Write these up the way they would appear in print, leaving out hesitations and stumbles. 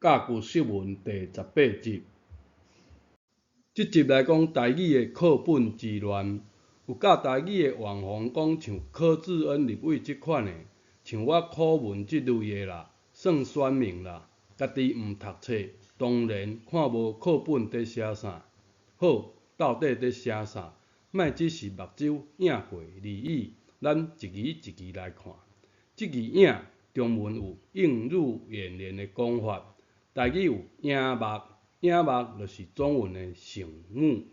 甲骨釋文第十八集。這集來講台語的課本之亂，有教台語的網紅講像柯智恩立委這款的，像我柯文這類的啦，算選民啦，家己毋讀冊，當然看無課本佇寫啥。好，到底佇寫啥？莫只是目睭影過而已，咱一字一字來看。這字影中文有映入眼簾的講法，台語有影目，影目就是中文的醒目。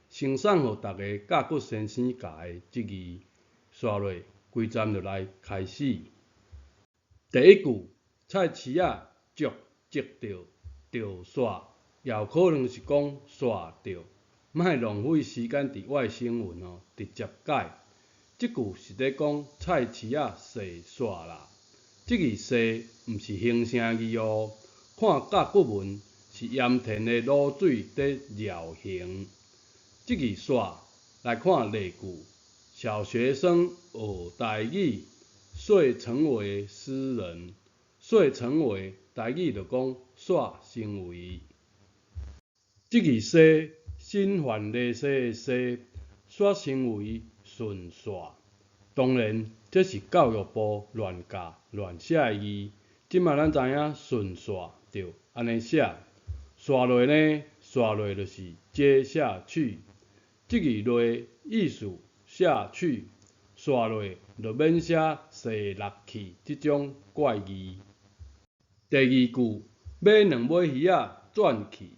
先送予逐个教骨先生教的這字，紲落規站就來開始。第一句，菜市仔足織著著煞，也有可能是講煞著，莫浪費時間佇外省文哦，直接改。這句是咧講菜市仔踅煞啦。這字踅毋是形聲字哦，看甲骨文是鹽田的滷水佇繞行。這字煞來看例句，小學生學台語，遂成為詩人。遂成為台語就講煞成為。這字踅，心煩理細的細，煞成為順煞。當然，這是教育部亂教亂寫的字。這馬咱知影順煞著按呢寫，煞落呢？煞落就是接下去。這字落意思下去，煞落就免寫踅落去這種怪字。第二句，買兩尾魚仔轉去，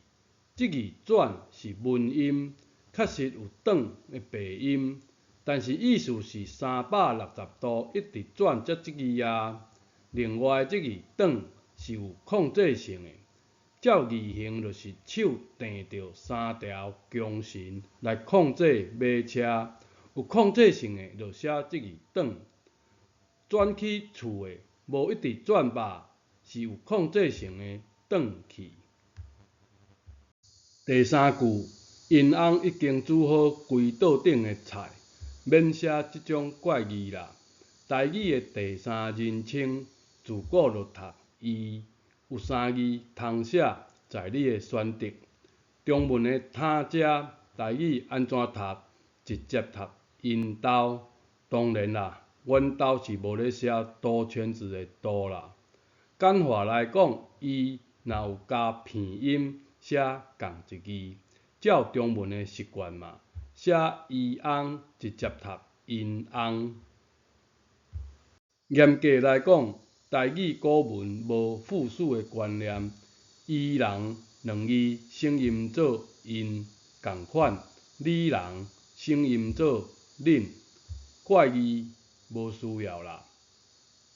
這字轉是文音，確實有轉的白音，但是意思是三百六十度一直轉才這字啊。另外這字轉是有控制性的，照字形就是手碇著三條繮繩來控制馬車，有控制性的就寫這字轉。轉去厝的無一直轉吧，是有控制性的轉去。第三句，𪜶翁已經煮好規桌頂的菜，免寫這種怪字啦。台語的第三人稱自古就讀伊，有三字通寫，在你的選擇。中文的他家，台語按怎讀？直接讀𪜶兜。當然啦，阮兜是無咧寫兜圈子的兜啦。簡化來講，伊若有加片音，寫仝一字，照中文的習慣嘛，寫伊翁直接讀𪜶翁。嚴格來講，台語古文無複數的觀念，伊人兩字省音做𪜶，仝款你人省音做恁，怪字無需要啦。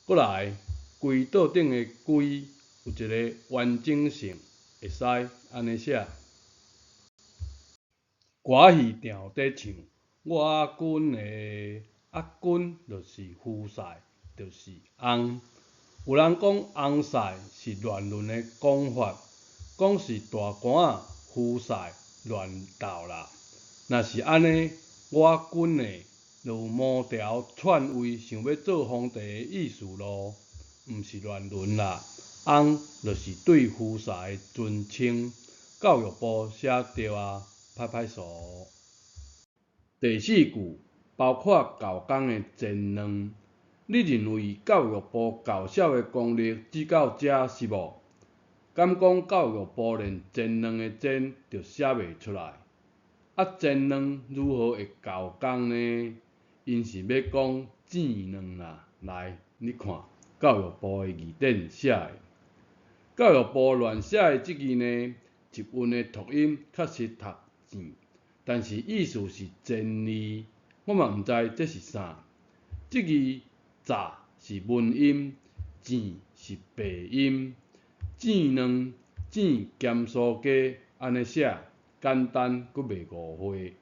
閣來，規桌頂的規有一個完整性，會使按呢寫。歌戲場佇唱，我君的啊君就是夫婿，就是翁。有人講翁婿是亂倫的講法，講是大官仔夫婿亂鬥啦。若是按呢，我君的就有毛條篡位想欲做皇帝的意思囉，毋是亂倫啦。翁就是對夫婿的尊稱，教育部寫著啊，歹歹勢。第四句包括厚工的煎卵，你認為教育部教小的功力只到遮是無？敢講教育部連煎卵的煎就寫袂出來？啊，煎卵如何會厚工呢？𪜶是欲講煎卵啦。來，你看教育部的字典寫的，教育部亂寫的這字呢，一韻的讀音確實讀煎，但是意思是煎字，我嘛毋知這是啥。這字炸是文音，煎是白音，煎卵煎鹹酥雞按呢寫，簡單閣袂誤會。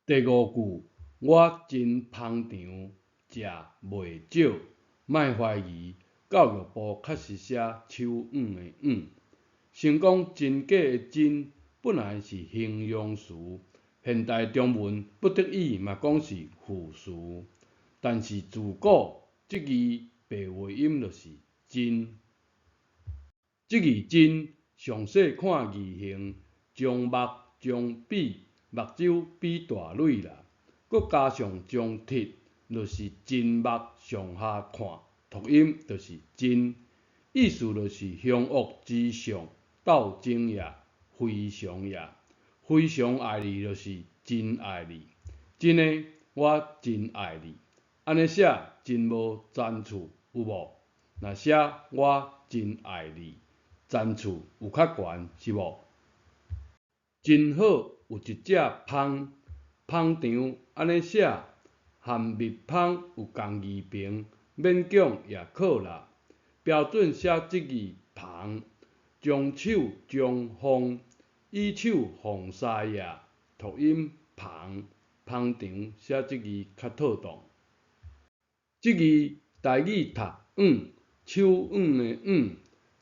第五句，我真捧場，食袂少，莫懷疑，教育部確實寫手腕的腕。先講真假的真，本來是形容詞，現代中文不得已嘛講是副詞，但是自古這字白話音就是真。這字真，詳細看字形，將目將比，目睭比大蕊啦，閣加上將鐵，就是真目上下看，讀音就是真，意思就是凶惡之相，鬥爭也，非常也，非常愛你就是真愛你，真的我真愛你，按呢寫真無層次有無？若寫我真愛你，層次有較懸是無？真好有一隻蜂，蜂場按呢寫，含蜜蜂有仝字旁，勉強也可啦。標準寫這字蜂，將手將風，以手防曬也，讀音蜂，蜂場寫這字較妥當。這字台語讀毋，手捂的捂，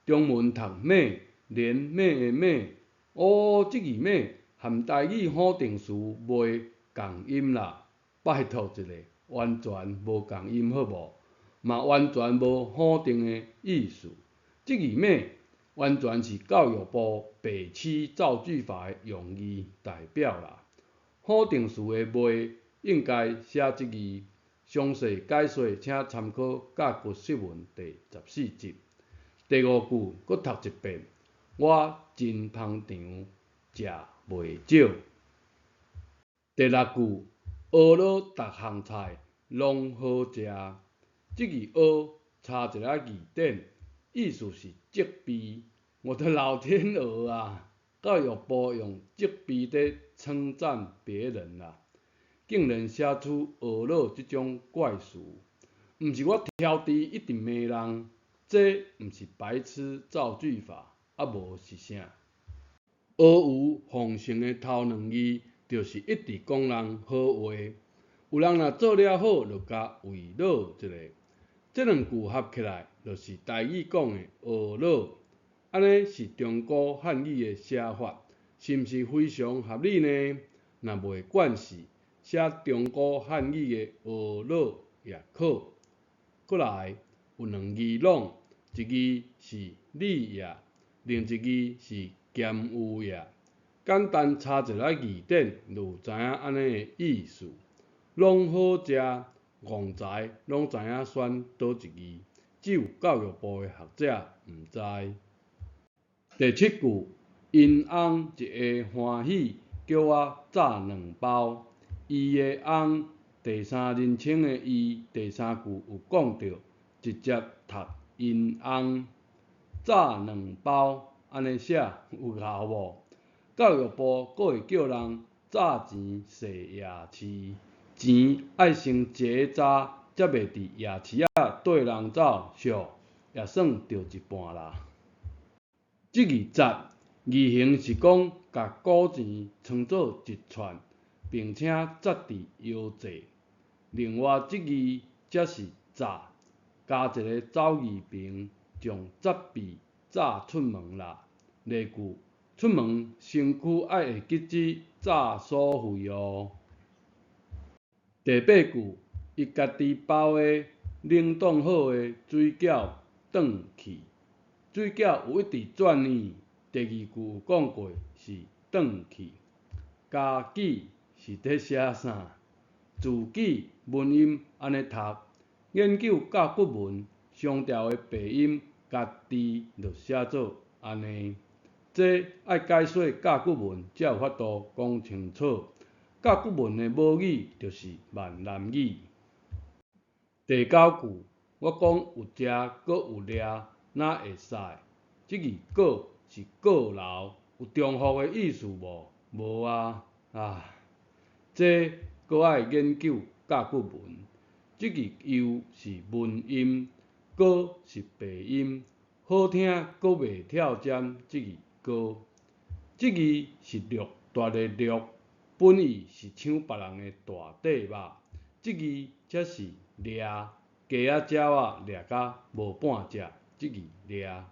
中文讀馬，連馬的馬。哦，這字馬和台語否定詞袂仝音啦，拜託一下，完全無仝音好無？嘛完全無否定的意思。這字馬完全是教育部白痴造句法的用字代表啦。否定詞的袂應該寫這字。詳細解說請參考甲骨釋文第14集。第五句閣讀一遍，我真捧場，食袂少。第六句，蚵仔逐項菜攏好食。這字蚵查一下字典，意思是責備。我的老天鵝啊！教育部用責備佇稱讚別人啦，竟然寫出蚵仔這種怪詞，毋是我挑剔一直罵人，這毋是白痴造句法，啊無是啥？阿諛奉承的頭兩字，就是一直講人好話，有人若做了好，就共慰勞一下。這兩句合起來，就是台語講的阿魯，按呢是中古漢語的寫法，是毋是非常合理呢？若袂慣勢，寫中古漢語的阿魯也可。閣來有兩字攏，一字是你也，另一字是兼有也。簡單查一下字典，就有知影按呢的意思。攏好食，戇才攏知影選佗一字，只有教育部的學者毋知。第七句，𪜶翁一下歡喜，叫我炸兩包。伊的翁，第三人稱的伊，第三句有講著，直接讀𪜶翁。炸兩包，按呢寫有𠢕無？教育部閣會叫人炸錢踅夜市，錢愛先結紮，才袂佇夜市仔綴人走，俗也算著一半啦。這字節字形是講共古錢藏做一串，並且紮佇腰際。另外這字則是紮，加一个走字旁，將紮幣紮出門啦。例句：出門身軀愛會記得紮所費哦。第八句，伊家己包的冷凍好的水餃轉去，水餃有一直轉呢。第二句有講過是轉去。家己是佇寫啥？自己文音按呢讀，研究甲骨文雙調的白音，家己就寫做按呢。這愛解說甲骨文才有法度講清楚。甲骨文的母語就是閩南語。第九句，我講有食閣有掠，哪會使？這字閣是閣流，有重複的意思無？無啊！啊，這閣愛研究甲骨文。這字又是文音，閣是白音，好聽閣袂跳針。這字閣，這字是掠奪的掠，本意是搶別人的大塊肉。這字則是掠，雞仔鳥仔掠甲無半隻。這字掠。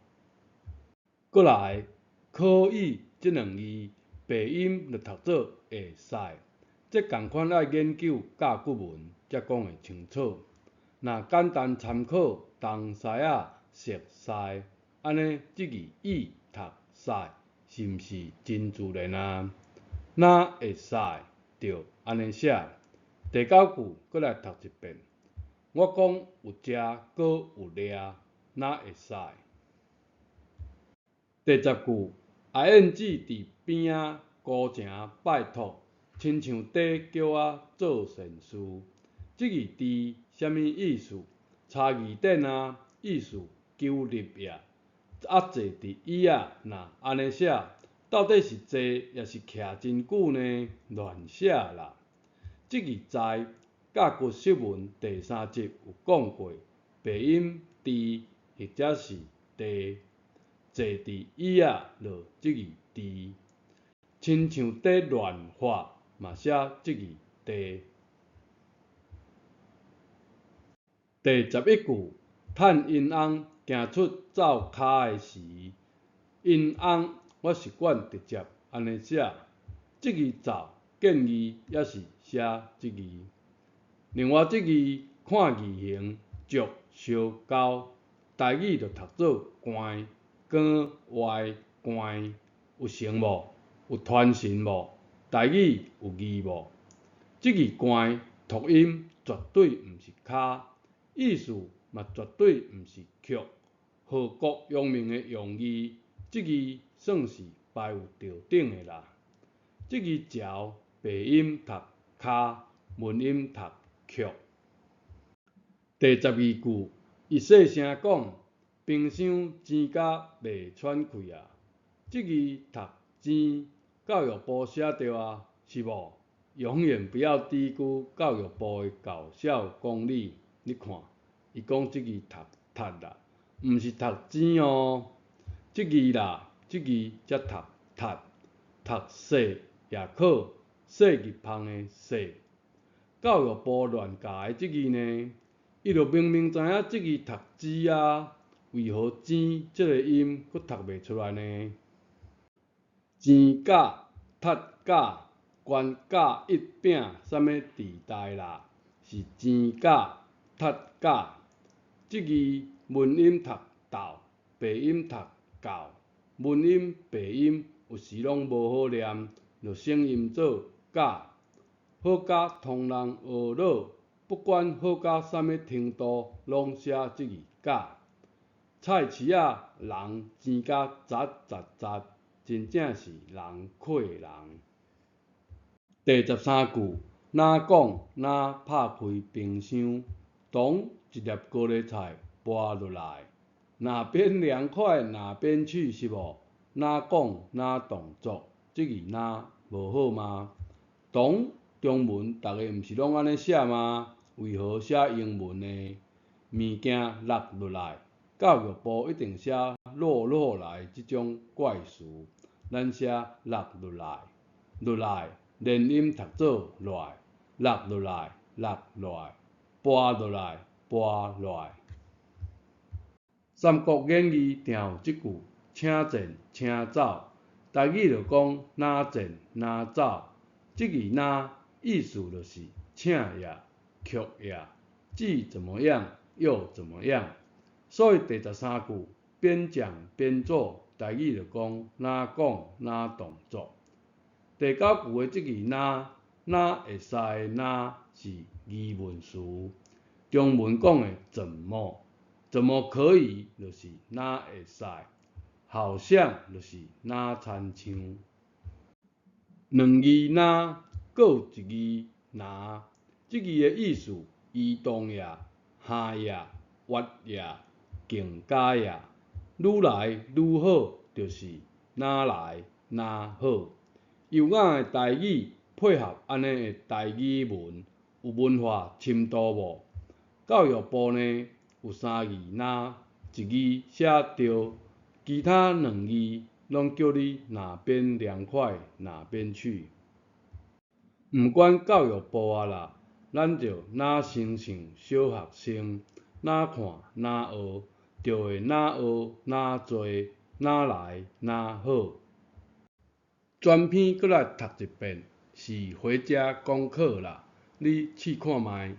閣來，可以這兩字白音就讀做會使，這仝款愛研究甲骨文才講會清楚。若簡單參考東西仔熟似，按呢這字椅讀屎是毋是真自然啊？哪會使著按呢寫？第九句閣來讀一遍。我講有食閣有掠，哪會使？第十句，阿燕子佇邊仔孤城拜託，親像佇叫我做善事。這字佇啥物意思？查字典啊，意思糾立也。啊坐佇椅仔，若按呢寫，到底是坐抑是徛真久呢？亂寫啦！這字在甲骨釋文第三集有講過，白音佇或者是地，坐佇椅仔就這字佇，親像佇亂發嘛寫這字地。第十一句，趁𪜶翁行出灶跤的時，𪜶翁我習慣直接按呢寫，這字灶建議也是寫這字。另外這字看字形足相交，台語就讀做關，光歪關，有成無？有傳神無？台語有字無？這字關讀音絕對毋是跤，意思嘛絕對毋是曲。禍國殃民的用字，這字算是排有著頂的啦。這字石白音讀跤，文音讀曲。第十二句，伊細聲講，冰箱煎甲袂喘氣啊。這字讀煎，教育部寫著啊，是無？永遠不要低估教育部的搞笑功力。你看，伊講這字讀讀啦，毋是讀煎哦。這字啦，這字才讀讀，讀細也可，細日芳的細。教育部亂教的這字呢，伊就明明知影這字讀煎啊，為何煎這个音閣讀袂出來呢？煎甲、讀甲、懸甲一餅，啥物時代啦？是煎甲、讀甲，這字文音讀豆，白音讀教，文音白音有時攏無好念，就省音做甲。好甲唐人學老，不管好甲啥物程度，攏寫這字甲。菜市仔人錢甲雜雜雜，真正是人氣人。第十三句，哪講哪拍開冰箱，咚一粒高麗菜跋落來，哪邊涼快哪邊去是無？哪講哪動作，這字哪無好嗎？咚中文逐个毋是攏按呢寫嗎？為何寫英文呢？物件落落來，教育部一定寫落落來這種怪詞，咱寫落落來，落來連音讀做來，落落來，落來，跋落來，跋來。三國演義定有這句，請戰請走，台語就講哪戰哪走，這字哪意思就是請也、卻也，既怎麼樣又怎麼樣。所以第十三句邊講邊做，台語就講哪講哪動作。第九句的這字哪，哪會使的哪是疑問詞，中文講的怎麼，怎麼可以就是哪會使，好像就是哪親像。兩字哪，閣有一字若，這字的意思移動也、下也、活也、更加也，愈來愈好，就是哪來哪好。優雅的台語配合按呢的台語文，有文化深度無？教育部呢有三字哪，一字寫著，其他兩字攏叫你哪邊涼快哪邊去。毋管教育部啊啦，咱就哪先像小學生，哪看哪學，就會哪學哪濟，哪來哪好。全篇閣來讀一遍，是回家功課啦，你試看覓。